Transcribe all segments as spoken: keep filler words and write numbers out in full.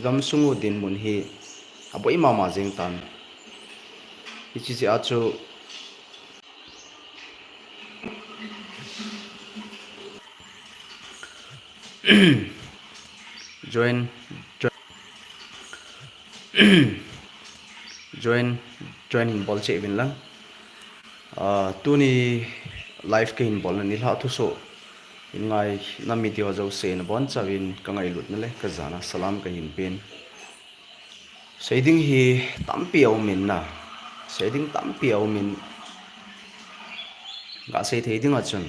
Gamsung u dinmun hi aboi mama jeng tan. Hiche jeh a chu join, join, join, join hin bol cheh uvin lang. Ah, tuni live kahin bolna nilhah thusoh hin ngaina mite ho jouse nabonchauvin kangailutna le kajana salam kahin pen. Seiding hi tampi aumin na. Seiding tampi aumin. Gasei thei dinga chun,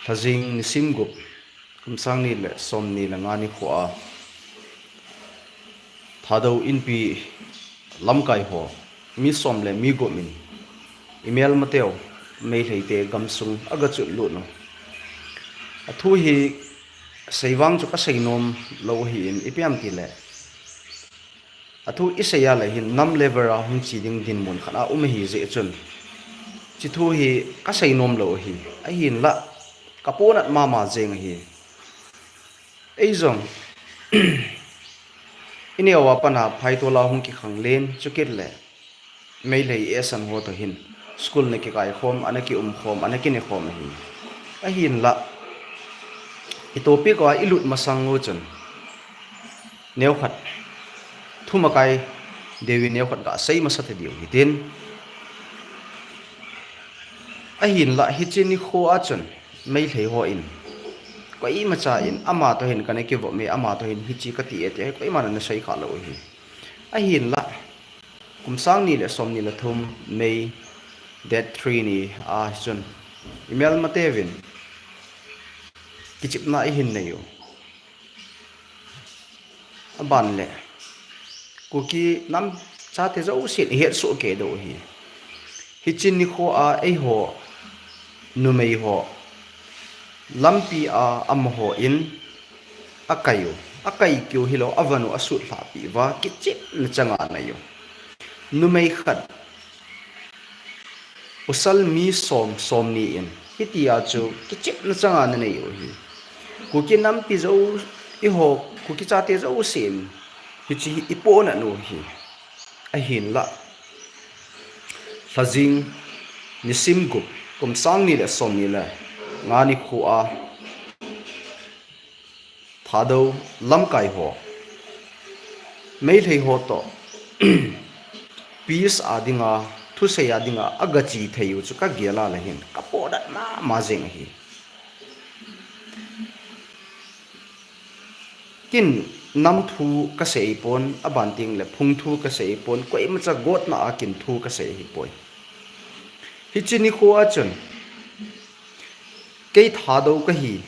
Lhajing nisim gup, kum sang ni le som ni le nga nikho a Thadou Inpi lamkai ho mi som le mi gup in imelmateu Meiteite gamsung agachot lut u. Athu hi seivang chu kasei nom lou ahin, ipi ham itile, athu isei a le hin nam level a hung che ding dinmun khat a um ahi jeh chun, hiche thu hi kasei nom lou ahi. Ahinlah kaponat mama jeng ahi. Eijong ineo a pat a phaitol a hung kikhanglen, chukit le Meitei esan ho toh hin school ana kikai khom, ana kium khom, ana kine khom ahi. Ahinlah, i topic a ilut masang u chun, neokhat thumakai deuin neokhat gasei masa ta diu hitin. Ahinlah, hiche nikho a chun Meitei hon koimacha in ama toh hin kana kivop e, ama toh hin hiche kati e ti hi koiman ana seikhah lou ahi. Ahinlah, kum sang ni le som ni le thum May date three ni a chun imelmateuvin kichepna ihin nei u. Aban le, Kuki nam chate jousen ihetsoh kei diu ahi. Hiche nikho a eiho numei ho lampi a amaho in akai u, akai keu hilou, avon u asutlhahpeh uva, kichepna changa anei u. Numei khat pasal mi som, som ni in hitia chu kichepna changa ana nei u ahi. Kuki nampi jou, eiho Kuki chate jousen hiche hi iponat u ahi. Ahinlah, Lhajing nisim gup, kum sang ni le som ni le nga nikho a Thadou lamkai ho, Meitei ho toh peace a dinga, thusei a dinga agache thei u chu kagel a le hin kaponat mama jeng ahi. Ken nam thu kasei pon, aban teng le phung thu kasei pon, koimacha gotna a ken thu kasei ahipoi. Hiche nikho a chun, kei Thadou kahi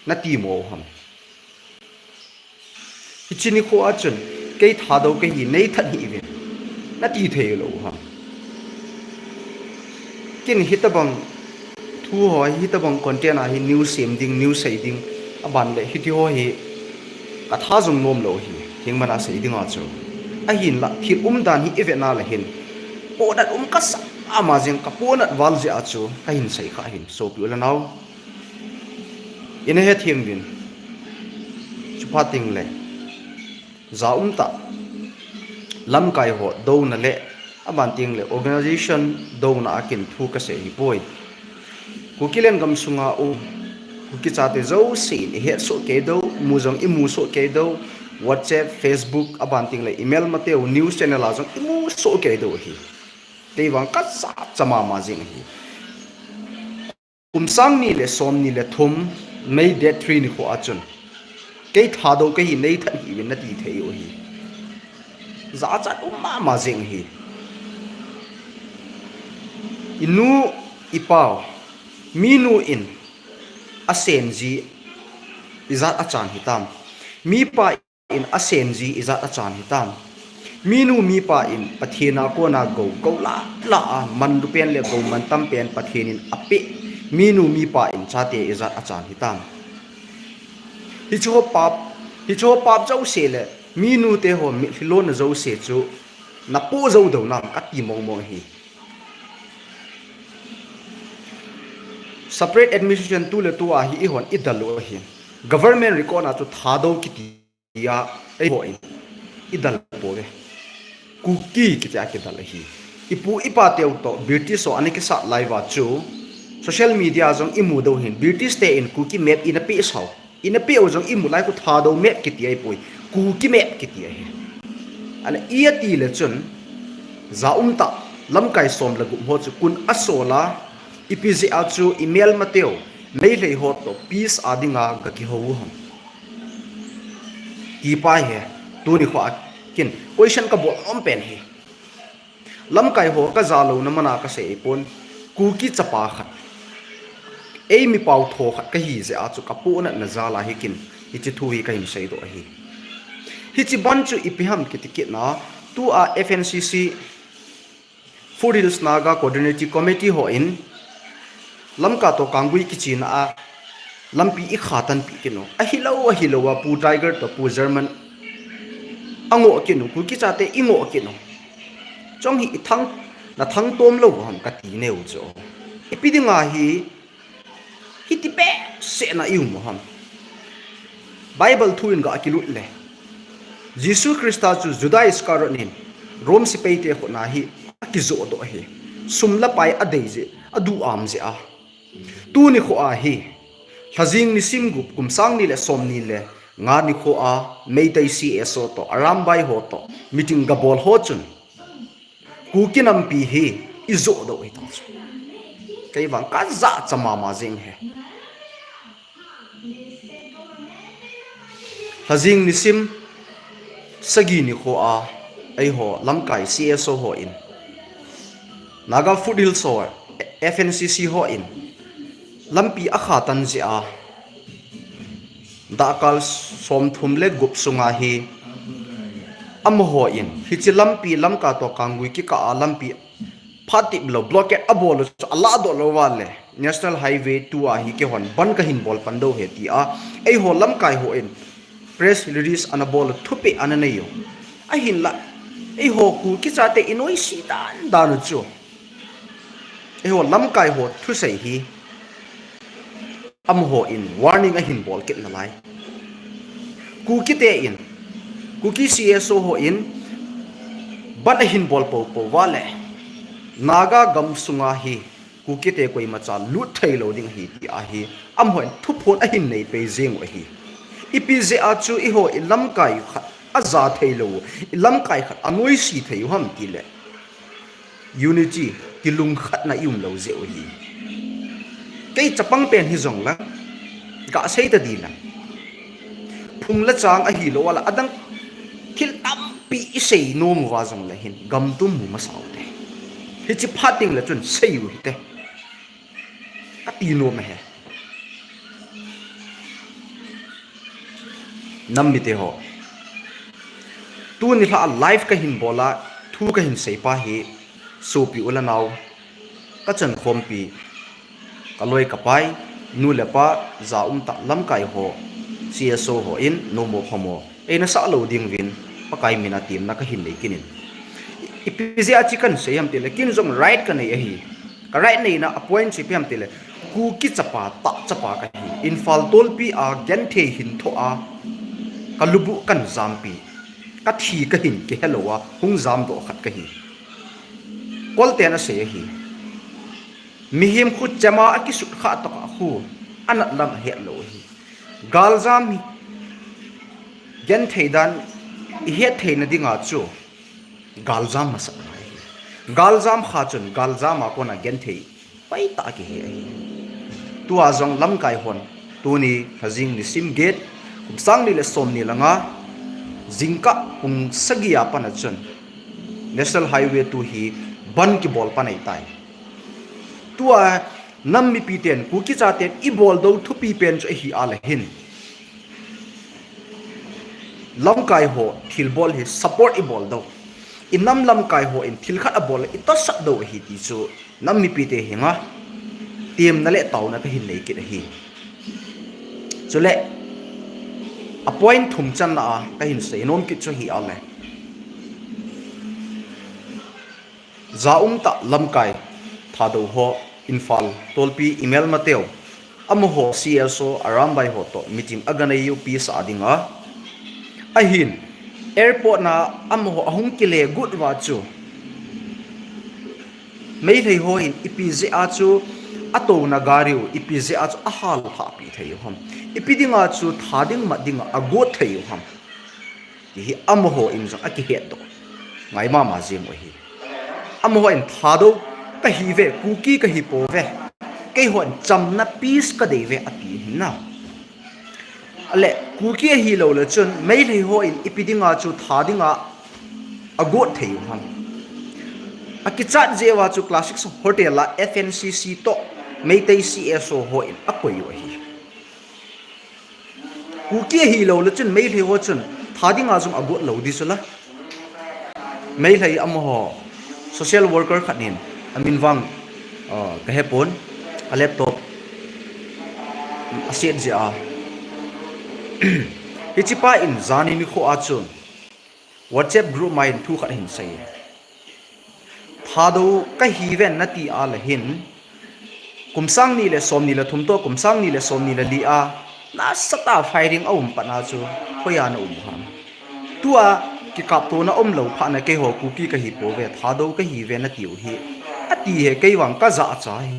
nati mo u ham? Hiche nikho a chun, kei Thadou kahi neithat hih uvin nati thei lou u ham? Ken hitobang thu ho, hitobang content a hi news sem ding, news sei ding, aban le hiti ho hi katha jong nom lou ahi, hengman a sei dinga chu. Ahinlah, thil umdan hi ivet na le hin ponat um kasah mama jeng, kaponat val jeh a chu kahin seikhah ahin, sopi u le nao. Ina hethem uvin, chuphat teng le, ja umtah lamkai ho douna le, aban teng le organisation douna a ken thu kasei ahipoi. Kukiland gamsunga um Kuki chate jousen ihetsoh kei diu, mu jong imu soh kei diu, WhatsApp, Facebook, aban teng le imelmateu news channel a jong imu soh kei diu ahi. Kei vang kajachat mama jeng ahi. Kum sang ni le som ni le thum, May date three nikho a chun, kei Thadou kahi neithat hih uvin nati thei u ahi. Jachat um mama jeng ahi. Inu, ipau, minu in asen ji ijat achan hitam? Mipa in asen ji ijat achan hitam? Minu mipa in Pathen a kona gou, gou lah lah a, manlu pen le gou mantam pen Pathen in apeh, minu mipa in chate ijat achan hitam? Hiche ho pap, hiche ho pap jouse le minute ho mitlhi lona jouse chu napoh jou diu nam kati mong mong ahi. Separate administration tu le tu a hi eihon idel u ahi. Government record a chu Thadou kiti tia, eiho in, idal pouve. Kuki kitia kidal ahi. Ipu ipa teu toh, British ho ana kisat lai uva chu, social media jong imu diu hin, British te in Kuki map ina peh sau. Ina peh u jong imu lai khu Thadou map kiti ahipoi. Kuki map kiti ahi. Ana iti le chun, ja um tah, lamkai som le gup ho chu koin asol a, ipi jeh a chu imelmateu, Meitei ho toh peace a dinga gakihou u ham. Ti pa hi, tuni khoa kin, question kabol nom pen hi. Lamkai ho kaja louna mana kasei pon, Kuki chapa khat. Eimi pau tho khat kahi jeh a chu kapohnatna jal a hi kin, hiche thu hi kahin seidoh ahi. Hiche ban chu ipi ham kiti kit na, tua F N C C, Foothills Naga Coordinating Committee ho in, Lamka toh Kanggui kichena a, lampi ikha tanpeh kit u. Ahilou, ahilou a, Pu Tiger toh Pu German. Angoh kit u, Kuki chate ingoh kit u. Chong hi ithang, nathang tom lou ham kati neo chu. Ipi dinga hi, hiti behseh na i um u ham. Bible thu in gakilut le, Jesu Christa chu Judas Iscariot in Rome sepai te khut na hi akijoh doh ahi. Sum le pai adei jeh, aduham jeh a. Tuni khoa hi, Lhajing nisim gup kum sang ni le som ni le nga ni khoa, Meitei C S O toh, Arambai ho toh, meeting gabol ho chun, Kuki nampi hi ijoh doh hita chu. Kei vang kajachat mama jeng e. Lhajing nisim sagi ni khoa, eiho lamkai C S O ho in, Naga Foothills ho, F N C C ho in, lampi akha tan jeh a, dahkal som thum le gup sunga hi, amaho in, hiche lampi Lamka toh Kanggui kikah a lampi phat tip lou, blockade abol u chu alah doh lou uva le, National Highway two a hi keihon ban kahin bol pan diu ahi tia, eiho lamkai ho in press release ana bol u, thupeh ana nei u. Ahinlah, eiho Kuki chate inoise dan dan u chu, eiho lamkai ho thusei hi, amaho in warning ahin bol kit nalai. Kuki te in, Kuki C S O ho in, ban ahin bol poupou uva le, Naga gam sunga hi, Kuki te koimacha lut thei lou ding ahi tia hi, amaho in thuphon ahin nei pei jeng u ahi. Ipi jeh a chu eiho ilamkai khat aja thei lou, ilamkai khat anoise thei u ham ti le, unity, kilungkhatna i um lou jeh u ahi. Kei chapang pen hi jong la, gasei ta di la. Phung le chang ahilou a la, adang thil tampi isei nom uva jong le hin, gam tum mu masa u te. Hiche phat teng le chun sei u hite. Kati nom e. Nam mite ho. Tuni lha a live kahin bol a, thu kahin sei pa hi, sopi u le nao, kachan khompi, kaloi kapai, nu le pa, ja um tah lamkai ho, C S O ho in, nomo phamo eina sah lou ding uvin, Pakai mina temna kahin nei kit in. Ipi jeh a chu kahin sei ham ti le, kin jong right kanei ahi. Ka right neina a point chu ipi ham ti le, Kuki chapa, tah chapa kahi. Imphal tolpi a genthei hin thoh a, ka lubu kahin jampi. Ka thi kahin kihe lou a, hung jam doh khat kahi. Kol ten asei ahi. Mihem khu chema akisut kha tah a khu, anat lam ahet lou ahi. Galjam hi, genthei dan, ihet theina dinga chu, galjam masat ngai. Galjam kha chun, galjam a kona genthei pai tah kihe ahi. Tua jong lamkai hon, tuni Lhajing nisim get, kum sang ni le som ni le nga, jingkah pung sagi a pat a chun, National Highway two hi ban kibol pan ahitai. Tua nam mipi ten, Kuki chaten ibol diu thupi pen chu ahi a le hin, lamkai ho thilbol hi support ibol diu. Inam lamkai ho in thil khat abol le itohsah diu ahi ti chu nam mipi te henga temna le taona kahin nei kit ahi. Chule a point thum channa a kahin sei nom kit chu ahi a le. Ja um tah lamkai Thadou ho, Imphal tolpi imelmateu, amaho C S O Arambai ho toh meeting aganei u peace a dinga. Ahin, airport na amaho ahung kile got uva chu, Meitei ho in ipi jeh a chu atouna gari u ipi jeh a chu ahal lhahpi thei u ham. Ipi dinga chu tha ding mat dinga agot thei u ham. Ti hi amaho in jong akihet doh ngai mama jing u ahi. Amaho in Thadou kahi ve, Kuki kahi pouve. Keihon chamna peace kadei ve ati hin na. Ale, Kuki ahilou le chun, Meitei ho in ipi dinga chu tha dinga agot thei u ham. Akichat jeh uva chu Classic Hotel a F N C C toh, Meitei C S O ho in akoi u ahi. Kuki ahilou le chun, Meitei ho chun, tha dinga jong agot lou di chu la. Meitei amaho social worker khat in amin vang, ah, kahepon, a laptop aset jeh a. Hichepa in jani nikho a chun WhatsApp group ma in thu khat ahin sei. Thadou kahi ve nati a le hin, kum sang ni le som ni le thum toh, kum sang ni le som ni le li a, nasatah a firing aum pat na chu, hoiya na um u ham. Tua kikaptona umlou phat na keiho Kuki kahi pouve, Thadou kahi ve nati u hi, ati hi kei vang kajahcha hi.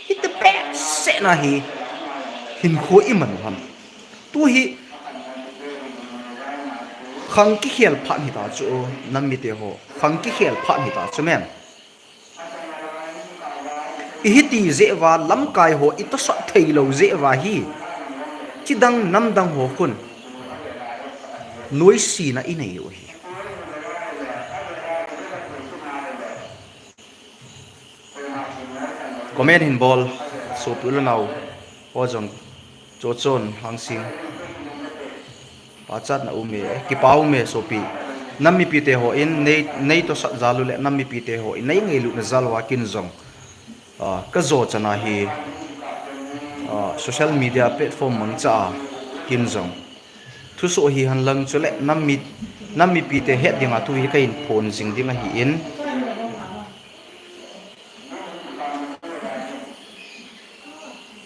Hiti behseh na hi hinkho iman u ham. Tu hi khang kikhel phat hita chu, nam mite ho. Khang kikhel phat hita chu men. Ihiti jeh uva lamkai ho itosot theilou jeh uva hi, chidang namdang ho khun noisena inei u hi. Comment hin bol, sopi u le nao ho jong, Chochon Hangsing. Pachatna um e, kipa um e sopi. Nam mipite ho in nei, nei tosot jal u le nam mipite ho in nei ngailutna jal uva kin jong, ah, kajo chan a hi, ah, social media platform mangcha a kin jong thusoh hi hen lang chule nam mi, nam mipite het dinga thu hi kahin phon jing ding ahin.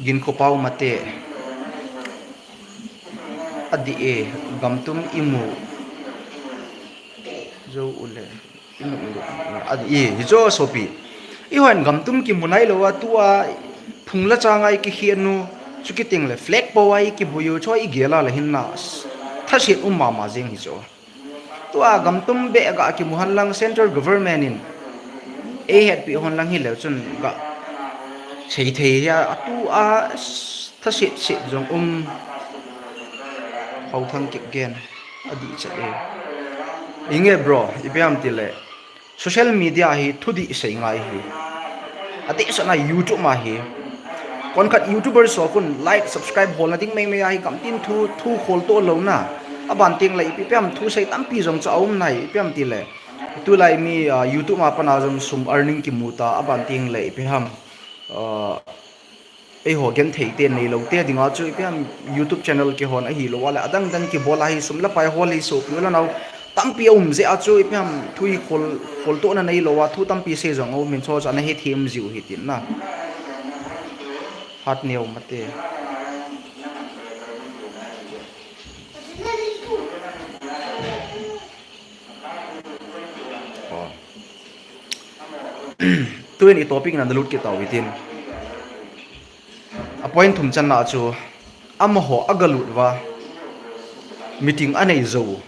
Ginkho Pau Mate. Adih e, Gamtum imu jou u le, imu u le, adih e, hichu sopi. Eihon Gamtum kimu nailou a, tua phung le chang a ikikhen u, chukit teng le flag pou a ikibui u, chu igel a le hin na, thaset um mama jeng hichu. Tua Gamtum beh ga kimu hen lang, central government in eihetpi hen lang hileu chun ga sei thei hia, atua thaset set jong um. Hauthang Kipgen, adih chet e. Inge bro, ipi ham tile, social media hi thudih sei ngai hi. Adehset na YouTube ma hi. Konkhat YouTuber ho khun like, subscribe holna ding meimei ahi, gamtin thu, thu kholtoh louna. Aban teng le ipi ham thu sei tampi jong chu aum nai, ipi ham tile, tulai mi, ah, YouTube ma pat na jong sum earning kimu ta, aban teng le ipi ham, ah, eiho genthei te neilou te dinga chu ipi ham YouTube channel kihon ahilou a le adang dang kibol a hi sum le pai hol hi sopi u le nao tampi aum jeh a chu ipi ham thu hi khol, kholtohna neilou a thu tampi sei jong aum in, chu chu ana hethem jiu hitin na. Hatneo Mate. Tuin i topic na nalut kit tau hitin. A point thum channa chu, amaho agalut uva, meeting anei jou,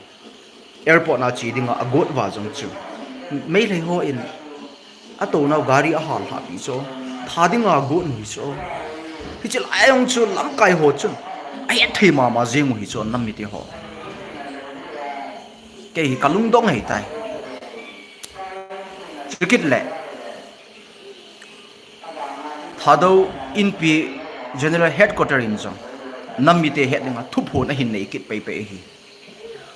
airport na che dinga agot uva jong chu, Meitei ho in atounau gari ahal lhahpi chu, tha dinga agot u hi chu. Hiche lai jong chu lamkai ho chun ahet thei mama jeng u hi chu, nam mite ho. Kei hi kalungdong ahitai. Chukit le Thadou Inpi General Headquarter in jong nam mite het dinga thuphon ahin nei kit peipei ahi.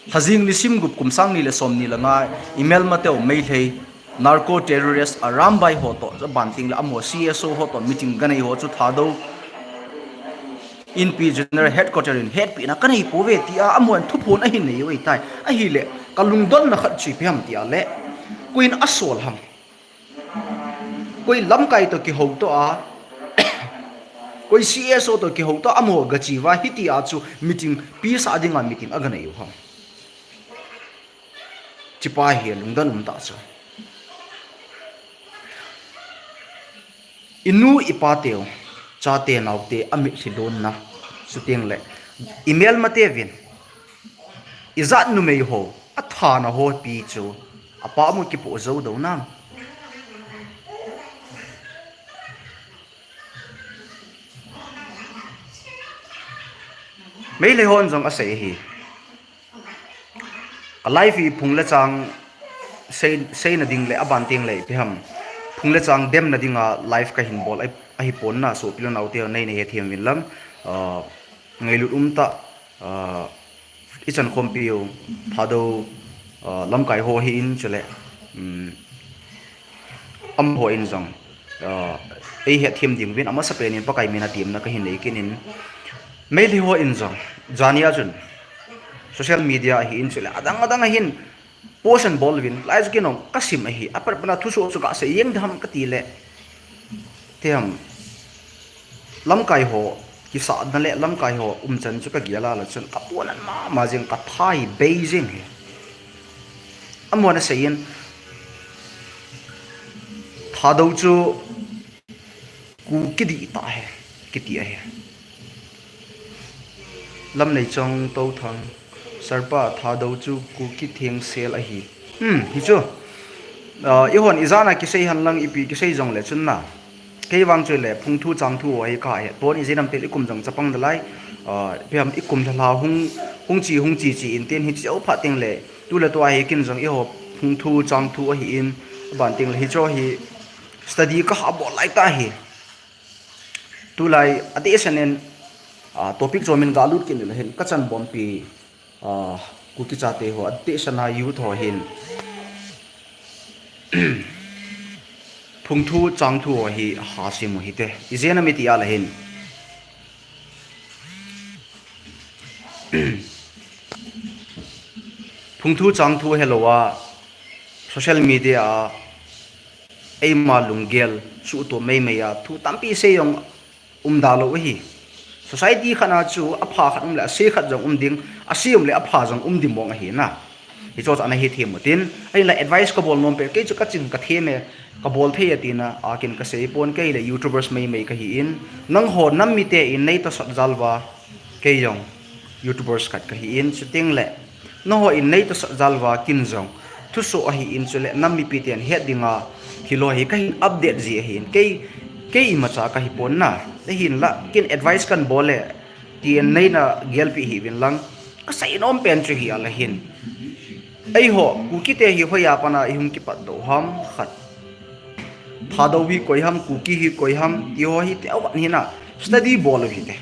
Lhajing nisim gup kum sang ni le som ni le nga, imelmateu Meitei narco terrorist Arambai ho toh, aban teng le amaho C S O ho toh meeting kanei ho chu Thadou Inpi General Headquarter in hetpina kanei pouve tia amahon thuphon ahin nei u ahitai. Ahile kalungdonna khat chu ipi ham tia le, koiin asol ham? Koi lamkai toh kihoutoh a, Koi C S O to kihou ta amaho gachi uva, hitia chu meeting, peace a dinga meeting aganei u ham. Chipa hi lungdon um tah chu. Inu ipa teu, chate naote amitlhi lonna, chuteng le imelmate uvin, ijat numei ho, athana ho pi chu, apa mu kipoh jou dou nam. Meilhei hon jong asei hi. Ka live hi phung le chang sei, seina ding le aban teng le ipi ham. Phung le chang demna dinga live kahin bol ahi, ahi pon na, sopi le naote ho nei na hethem uvin lang. Ah, ngailut um tah, ah, ichan khompi u, Thadou, ah, lamkai ho hi in chule, um, amaho in jong, ah, eihethem ding uvin amasapen in Pakai mina temna kahin nei kit in, Meilhei ho in jong, jania chun, social media ahi in chule, adang adang ahin, post an bol uvin, lai chu kinong kasim ahi, apat pana thusoh chu kasei jeng dam kati le, Tiam, lamkai ho, kisahna le lamkai ho umchan chu kagel a le chun, kapuanan mama jing, katha hi bei jing hi. Amahon asei in, Thadou chu Kuki dih tah hi, kiti ahi. Lamneichong Touthang, Sir pa, Thadou chu Kuki thengsel ahi. Hmm, hichu. Ah, eihon ijat a kisei henlang ipi kisei jongle chun na. Kei vang chu le, phung thu chang thu ho hi kahet pon, ijeh inem itile ikum jong chapang nalai. Ah, ipi ham ikum lha lha hung, hung che, hung che che in tin hiche jou phat teng le. Tu le tua hi ken jong eiho phung thu chang thu ahi in, aban teng le hiche hi study kaha bol lai tah hi. Tulai adehset in, ah, topic chom in galut kit le hin kachan bompi, ah, Kuki chate ho, adehset a youth ho hin. Phung thu chang thu ho hi hasim u hite. Ijeh inem iti a le hin. Phung thu chang thu helou a, social media a, eima lunggel, suhtup meimei a, thu tampi sei jong um da lou ahi. Society khat a chu apha khat um le, asei khat jong um ding, asei um le, apha jong um ding mong ahi na. Hicho chu ana hethem u tin, ahinla advice kabol nom pen, kei chu kachin kathem e, kabol thei e tina, akin kasei pon, kei le YouTubers meimei kahi in, nangho nam mite in nei tosot jal uva, kei jong YouTubers khat kahi in, chuteng le, nangho in nei tosot jal uva ken jong, thusoh ahi in chule, nam mipi ten het dinga, thil ho hi kahin update ji ahi in, kei, kei imacha kahi pon na, ahinla, ken advice kan bol le, tin neina gelpi hih uvin lang, kasei nom pen chu hi a le hin. Eiho, Kuki te hi hoiya pat a ihung kipat doh ham khat. Thadou hi koi ham, Kuki hi koi ham, ti ho hi teu vat hina, study bol u hite.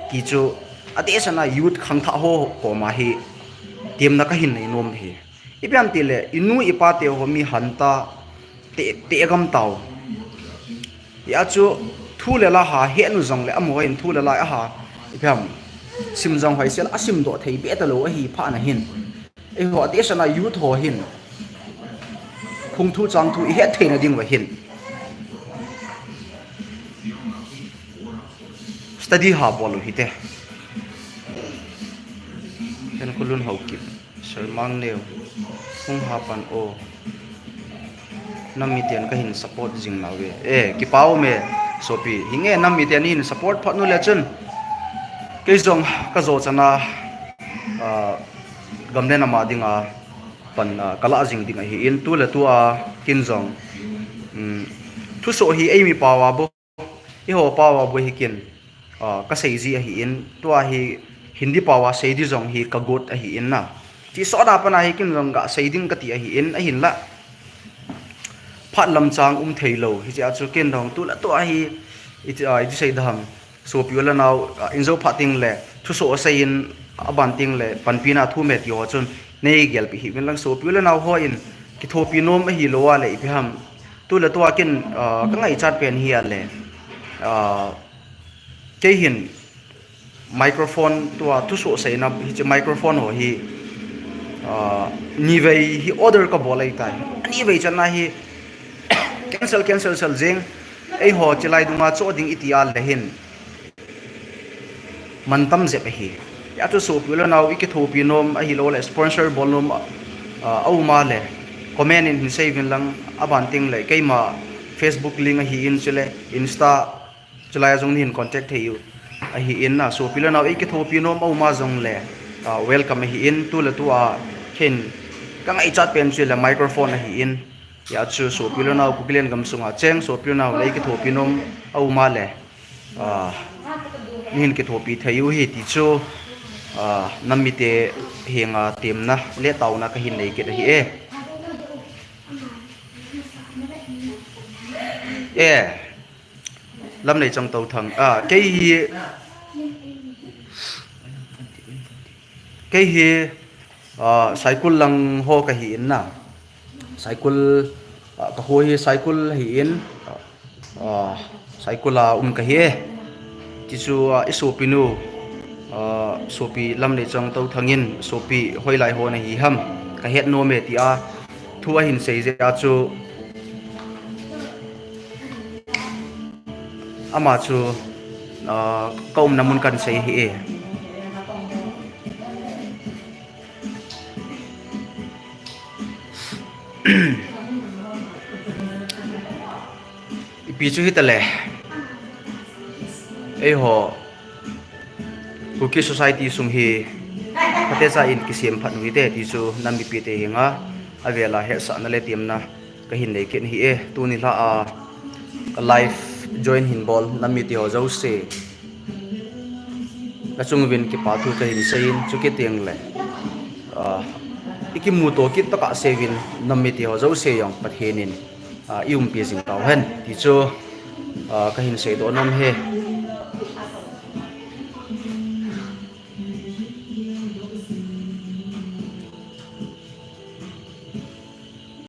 Ti chu, adehset a youth khangthah ho koma hi, temna kahin nei nom hi. Ipi ham itile, inu ipa te ho mi hanta, te, te gam tau. Hia chu thu le la ha henu jongle amaho in thu le la aha, ipi ham, sim jong hoisel a sim doh thei be talou ahi phat na hin. Eiho adehset a youth ho hin. Phung thu chang thu ihet theina ding uva hin. Study ha bol u hite. Hen Khulun Haokip. Sir Mangneo, hung ha pan o. Nam miten kahin support jing nauve. Eh, kipa um e, sopi. Hinge nam miten hin support phat nu le chun. Kei jong kajo chan a, ah, gam le nam a dinga pan, ah, kala jing ding ahi in tu le tua ken jong. Um, thusoh hi eimi pao a bou. Eiho pao a bou hi ken, ah, kasei ji ahi in, tua hi Hindi pao a sei di jong hi kagot ahi in na. Ti sot a pat a hi ken jong gasei ding kati ahi in, ahinla. Phat lamchang um thei lou, hiche a chu ken jong tu le tua hi, iti, ah, iti sei dam. Sopi u le nao, ah, in jo phat teng le, thusoh asei in, aban teng le, panpina thu me ti ho chun, nei gelpi hih uvin lang sopi u le nao ho in, kithopi nom ahi lou a le ipi ham. Tu le tua ken, ah, kangaichat pen hi a le, ah, kei hin microphone tua thusoh seina hiche microphone ho hi, ah, nivei hi order kabol ahitai. Nivei chan a hi cancel, cancel, sel jeng. Eiho chilai dunga cho ding iti a le hin. mantam jep ahi. Hijeh chun sopi u le nau, ikithopi nom ahilouleh sponsor bol nom a, a, aum a le comment in hin seiuvin lang, aban tengle keima Facebook link ahin, chule Insta, chulai a jong nahin contact thei u ahin na, sopi u le nau, ikithopi nom aum a jongle, a, welcome ahin, tu le tu a kei in kangaichat pen chu le microphone ahin. Hijeh chun sopi u le nau, Kukiland gamsunga cheng sopi u le nau le ikithopi nom aum a le, a, nahin kithopi thei u ahi ti chu, a, nam mite henga temna le taona kahin nei kit ahi e. E, Lamneichang Touthang, a, kei hi, kei hi, a, Saikul lang ho kahin na. Saikul, a, kakho hi Saikul ahin, a, Saikul a um kahi e. Tichu, a, isopinu, a, sopi Lamneichang Touthang in sopi hoilai ho nahi ham kahet nom e tia thu ahin sei jeh a chu, ama chu, a, kaumna mun kahin sei ahi e. Ipi chu hitale, eiho Kuki society sung hi phatecha in kisem phat u hite ti chu nam mipite henga avela hetsahna le temna kahin nei kit ahi e. Tuni lha a ka live join hin bol nam mite ho jouse, achung uvin kipa thu kahin seiyin, chukit tengle, a, ikimuto kit tokah seuvin nam mite ho jouse jong Pathen in, a, iumpi jing tauhen ti chu, a, kahin seidoh nom e.